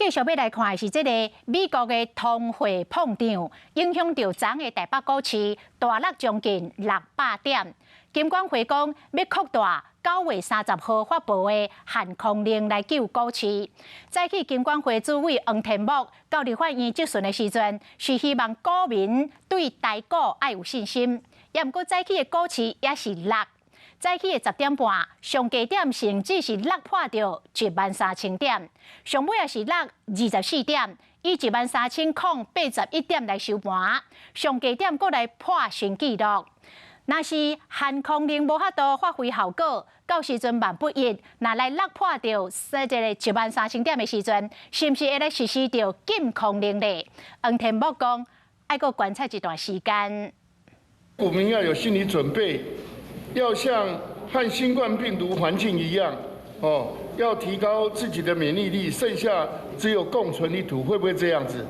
繼續欲來看的是這個美國的通貨膨脹，影響著昨昏的台北股市大落將近600點。金管會講欲擴大9月30號發布的限空令來救股市。早起金管會主委黃天牧到立法院質詢的時陣，是希望股民對台股愛有信心。也毋過早起的股市也是落。早起的10點半，上低點甚至是落破著13,000點，上尾也是落24點，以13,081點來收盤，上低點閣來破新紀錄。若是限空令無法度發揮效果，到時陣萬不一，若來落破著這个13,000點的時陣，是毋是會來實施著禁空令咧？黃天牧講，愛閣觀察一段時間。股民要有心理準備。要像和新冠病毒環境一樣，哦，要提高自己的免疫力，剩下只有共存一途，會不會這樣子？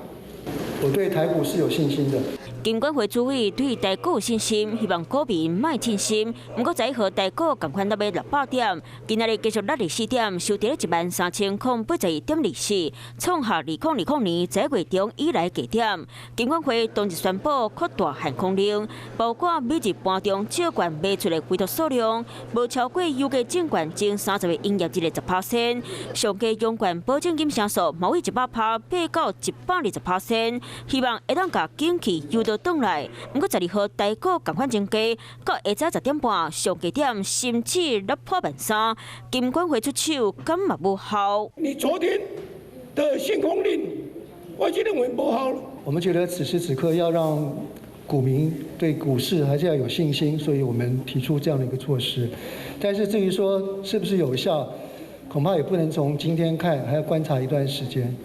我對台股是有信心的。金管會主委對台股有信心，希望股民莫凊心。毋過十一號台股仝款落600點，今仔日繼續落24點，收佇咧13,081.24，創下2020年11月中以來低點。金管會當日宣布擴大限空令，包括每日盤中借券賣出的委託數量，無超過有價證券前30個營業日的10%，上低融券保證金成數嘛以100%爬到120%，希望會當共景氣誘導轉來。毋過12號台股仝款增加，到下早10點半上低點甚至落破13,000，金管會出手敢嘛無效？你昨天的限空令，我就認為無效。我們覺得此時此刻要讓股民對股市還是要有信心，所以我們提出這樣的一個措施。但是至於說是不是有效，恐怕也不能從今天看，還要觀察一段時間。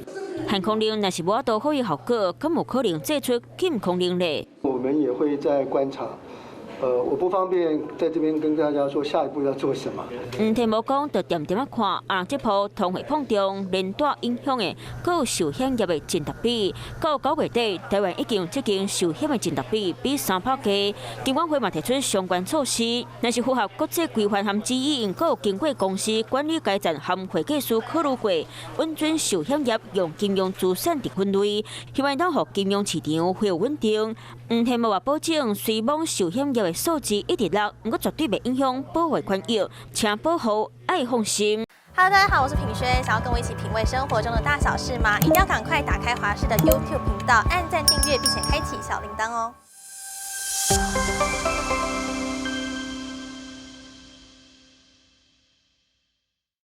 限空令若是無法度發揮效果，敢有可能祭出禁空令咧？我們也會再觀察。我不方便在這邊跟大家說下一步要做什麼。黃天牧講，著恬恬仔看，啊，這波通貨膨脹連帶影響的，閣有壽險業的振幅比，到9月底，台灣已經有這間壽險的振幅比比3%低。金管會嘛提出相關措施，若是符合國際規範和指引，閣有經過公司管理階層和會計師考慮過，允准壽險業用金融資產佇分類，希望當予金融市場恢復穩定。黃天牧嘛保證，雖罔壽險業的數字一直落，毋過絕對袂影響保戶權益，請保戶愛放心。 Hello，大家好，我是品軒，想要跟我一起品味生活中的大小事嗎？一定要趕快打開華視的 YouTube 頻道，按讚訂閱，並且開啟小鈴鐺哦。